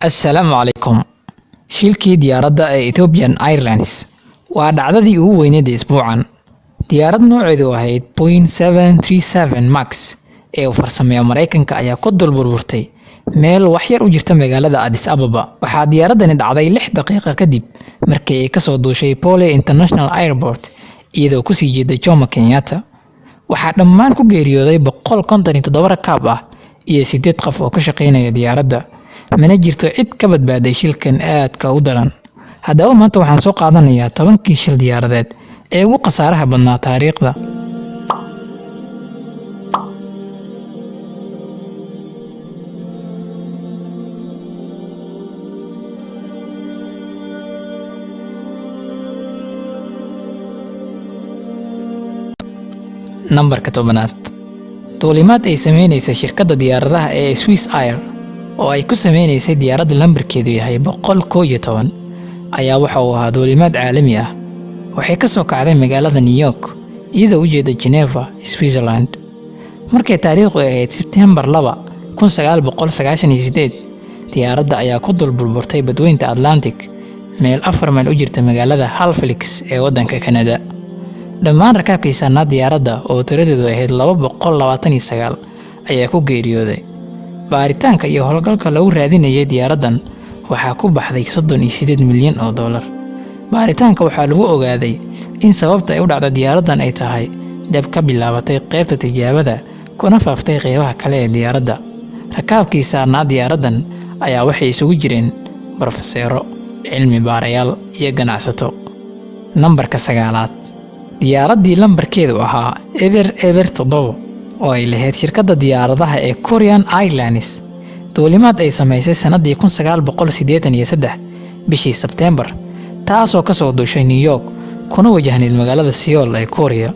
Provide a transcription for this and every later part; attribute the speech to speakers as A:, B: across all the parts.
A: Assalaamu calaykum. Shilkii diyaaradda ee Ethiopian Airlines waa dhacdadii ugu weyneyd ee isbuucan. Diyaarad nooceedu ahayd Boeing 737 Max ee uu farsameeyo Mareykanka ayaa ku dul burburtay meel wax yar u jirta magaalada Addis Ababa. Waxaa diyaaraddani dhacday 6 daqiiqo kadib markii ay kasoo duushay Bole International Airport iyadoo kusii jeeda Jomo Kenyatta. Waxaa dhammaan ku geeriyooday 157 rakaab ah iyo 8 qof oo ka shaqeynaya diyaaradda. Mana jirto cid ka badbaaday shilkan aadka u daran. Haddaba maanta waxaan soo qaadanayaa 10kii shil diyaaradeed ee ugu khasaaraha badnaa taariikhda. Nambarka 10aad. Duulimaad ay sameynaysay shirkadda diyaaradaha ee Swiss Air oo ay ku sameynaysay diyaaradda lambarkeedu yahay 111 ayaa waxa uu ahaa duulimaad caalami ah. Waxay ka soo kacday magaalada New York iyadoo u jeeda Geneva, Switzerland. Markay taariikhdu ahayd Sebtembar 2, 1998, diyaaradda ayaa ku dul burburtay badweynta Atlantic meel 4 mayl u jirta magaalada Halifax ee waddanka Canada. Dhammaan rakaabkii saarnaa diyaaradda oo tiradoodu ahayd 229 ayaa ku geeriyooday. Baaritaanka iyo howlgalka lagu raadinayay diyaaraddan waxaa ku baxday $38 milyan. Baaritaanka waxaa lagu ogaaday in sababta ay u dhacday diyaaraddan ay tahay dab ka bilaabatay qaybta tijaabada kuna faaftay qaybaha kale ee diyaaradda. Rakaabkii saarnaa diyaaraddan ayaa waxay isugu jireen barofeseero, cilmi baarayaal iyo ganacsato. Nambarka 9aad. Diyaaraddii lambarkeedu ahaa 007 oo ay lahayd shirkadda diyaaradaha ee Korean Airlines. Duulimaad ay samaysay sanadii 1983 bishii Sebtembar, taasoo ka soo duushay New York kuna wajahneyd magaalada Seoul ee Korea,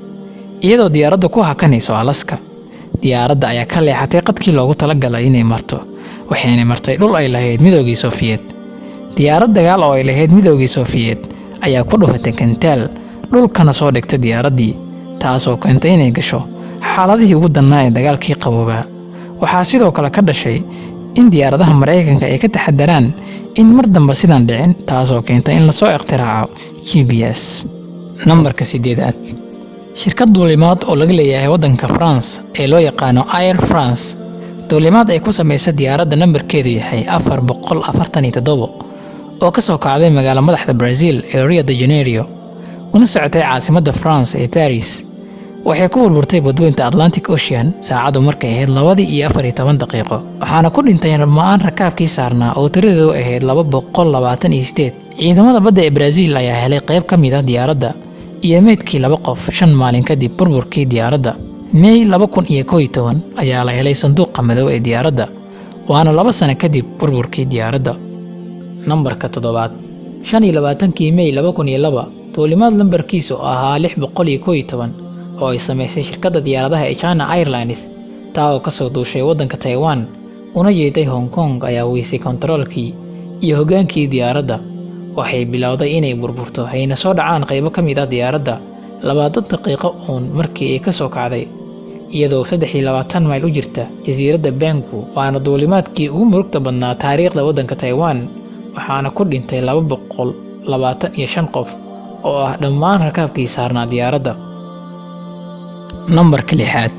A: iyadoo diyaaraddu ku hakanayso Alaska. Diyaaradda ayaa ka leexatay qadkii loogu talagalay inay marto, waxayna martay dhul ay lahayd Midoogii Sofiyeed. Diyaarad dagaal oo ay lahayd Midoogii Sofiyeed ayaa ku dhufatay gantaal dhulkana soo dhigtay diyaaraddii, taasoo keentay inay gasho xaaladihii ugu dannaa ee dagaalkii qaboobaa. Waxaa sidoo kale ka dhashay in diyaaradaha Mareykanka ay ka taxadaraan in mar dambe sidaan dhicin, taasoo keentay in lasoo ikhtiraco GPS. Nambarka 8aad. Shirkad duulimaad oo laga leeyahay waddanka France ee loo yaqaano Air France, duulimaad ay ku samaysay diyaaradda nambarkeedu yahay 447 oo ka soo kacday magaalo madaxda Brazil ee Rio de Janeiro una socotay caasimadda France ee Paris. Waxay ku burburtay badweynta Atlantic Ocean saacadu markay ahayd 2:14. Waxaana ku dhintay dhammaan rakaabkii saarnaa oo tiradoodu ahayd 228. Ciidamada badda ee Brazil ayaa helay qayb ka mid ah diyaaradda iyo meydkii 2 qof 5 maalin kadib burburkii diyaaradda. May 2011 ayaa la helay sanduuqa madow ee diyaaradda, waana 2 sano kadib burburkii diyaaradda. Nambarka 7aad. 25kii May 2002, duulimaad lambarkiisu ahaa 611 oo ay samaysay shirkadda diyaaradaha ee China Airlines, taa oo ka soo duushay waddanka Taiwan una jeeday Hong Kong, ayaa weysay kontaroolkii iyo hoggaankii diyaaradda. Waxay bilowday inay burburto, hayna soo dhacaan qaybo ka mid ah diyaaradda 20 daqiiqo uun markii ay ka soo kacday, iyadoo 23 mayl u jirta jasiiradda Penghu. Waana duulimaadkii ugu murugta badnaa taariikhda waddanka Taiwan, waxaana ku dhintay 225 qof oo ah dhammaan rakaabkii saarnaa diyaaradda. Nambarka 6aad.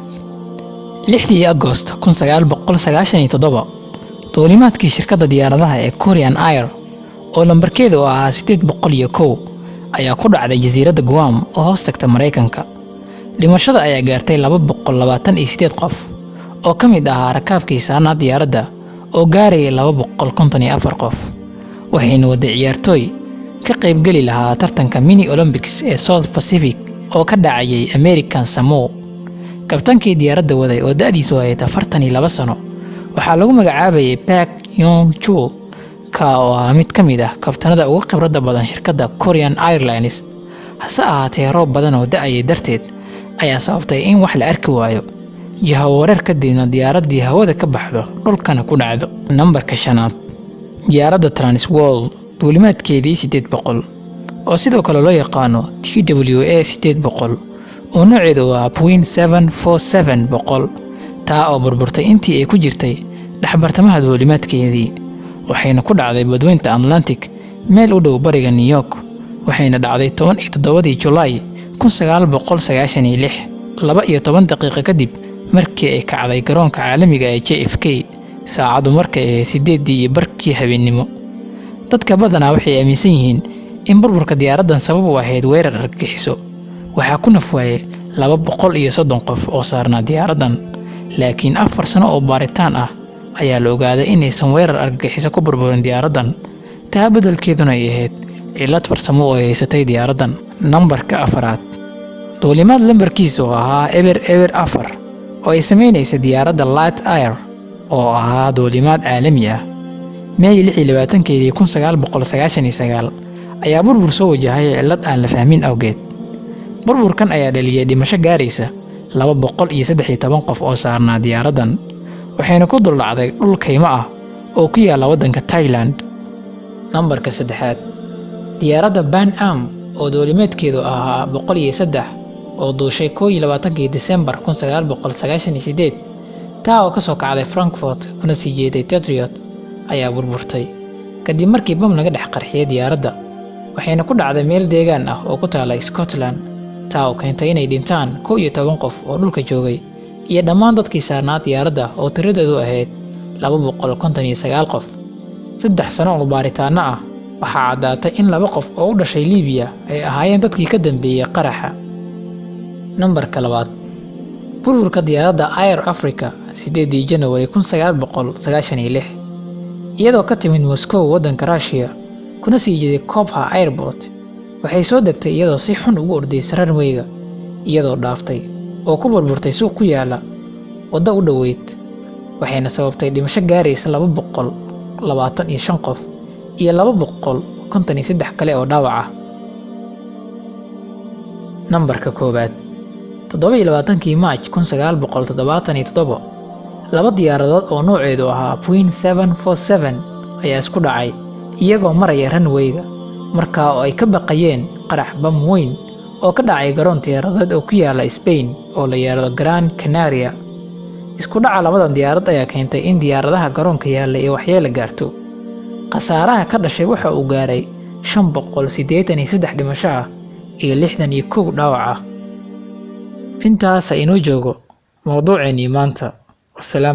A: 6dii Agost 1997, duulimaadkii shirkadda diyaaradaha ee Korean Air oo lambarkeedu ahaa 801 ayaa ku dhacday jasiiradda Guam oo hoos tagta Mareykanka. Dhimashada ayaa gaartay 228 qof oo ka mid ahaa rakaabkii saarnaa diyaaradda oo gaarayay 254 qof. Waxayna waday ciyaartooy ka qaybgeli lahaa tartanka Mini Olympics ee South Pacific oo ka dhacayay American Samoa. Kabtankii diyaaradda waday oo da'diisu ahayd 42 sano waxaa lagu magacaabayay Park Yong-chul, ka oo ahaa mid ka mid ah kabtanada ugu khibradda badan shirkadda Korean Airlines. Hase ahaatee, roob badan oo da'ayay darteed ayaa sababtay in wax la arki waayo. Jahawareer kadibna diyaaraddii hawada ka baxdo dhulkana ku dhacdo. Nambarka 5aad. Diyaaradda Transworld duulimaadkeedii 800 oo sidoo kale loo yaqaano TWA 800 oo nooceedu ahaa Boeing 747-100, taa oo burburtay intii ay ku jirtay dhexbartamaha duulimaadkeedii. Waxayna ku dhacday badweynta Atlantic meel u dhow bariga New York, waxayna dhacday 17-dii Julaay 1996, 12 daqiiqo kadib markii ay kacday garoonka caalamiga ee JFK, saacadu markay ahayd 8:30 habeennimo. Dadka badanaa waxay aaminsan yihiin in burburka diyaaraddan sabab u ahayd weerar argagixiso. Waxaa ku naf waayay 230 qof oo saarnaa diyaaraddan, laakiin 4 sano oo baaritaan ah ayaa la ogaaday inaysan weerar argagixiso ku burburin diyaaraddan, taa beddelkeeduna ay ahayd cillad farsamo oo ay haysatay diyaaraddan. Nambarka afraad, duulimaad lambarkiisa oo ahaa 004 oo ay sameynaysa diyaaradda Light Air oo ahaa duulimaad caalami ah, May 26-keedii 1999 ayaa burbur soo wajahay cillad aan la fahmin awgeed. Burburkan ayaa dhaliyay dhimasho gaaraysa 213 qof oo saarnaa diyaaraddan, waxayna ku dul dhacday dhul kaymo ah oo ku yaalla waddanka Thailand. Nambarka saddexaad, diyaaradda Pan Am oo duulimaadkeedu ahaa 103 oo duushay 21-kii Disembar 1998, taa oo ka soo kacday Frankfurt kuna sii jeeday Detroit, ayaa burburtay kadib markii bam laga dhex qarxiyay diyaaradda, waxayna ku dhacday meel deegaan ah oo ku taala Scotland, taa oo keentay inay dhintaan 11 qof oo dhulka joogay iyo dhammaan dadkii saarnaa diyaaradda oo tiradeedu ahayd 259 qof. 3 sano oo baaritaano ah waxaa caddaatay in 2 qof oo u dhashay Liibiya ay ahaayeen dadkii ka dambeeyay qaraxa. Nambarka labaad, burburka diyaaradda Air Africa 8-dii January 1996, iyadoo ka timid Moscow waddanka Russia kuna sii jeeday Kobe Airport, waxay soo degtay iyadoo si xun ugu ordaysa runway-ga, iyadoo dhaaftay oo ku burburtay suuq ku yaala waddo u dhoweyd, waxayna sababtay dhimasho gaaraysa 225 qof iyo 253 kale oo dhaawac ah. Nambarka koowaad, 27-kii March 1977, laba diyaaradood oo nooceedu ahaa Boeing 747 ayaa isku dhacay iyagoo maraya runway-ga, markaa oo ay ka baqayeen qarax bam weyn oo ka dhacay garoon diyaaradeed oo ku yaala Spain oo la yiraahdo Gran Canaria. Isku dhaca labadan diyaarad ayaa keentay in diyaaradaha garoonka yaalla ay waxyeelo gaarto. Khasaaraha ka dhashay waxa uu gaaray 583 dhimasho ah iyo 61 dhaawac ah. Intaas inoo joogo mawduuceennii maanta. Wassalaamu.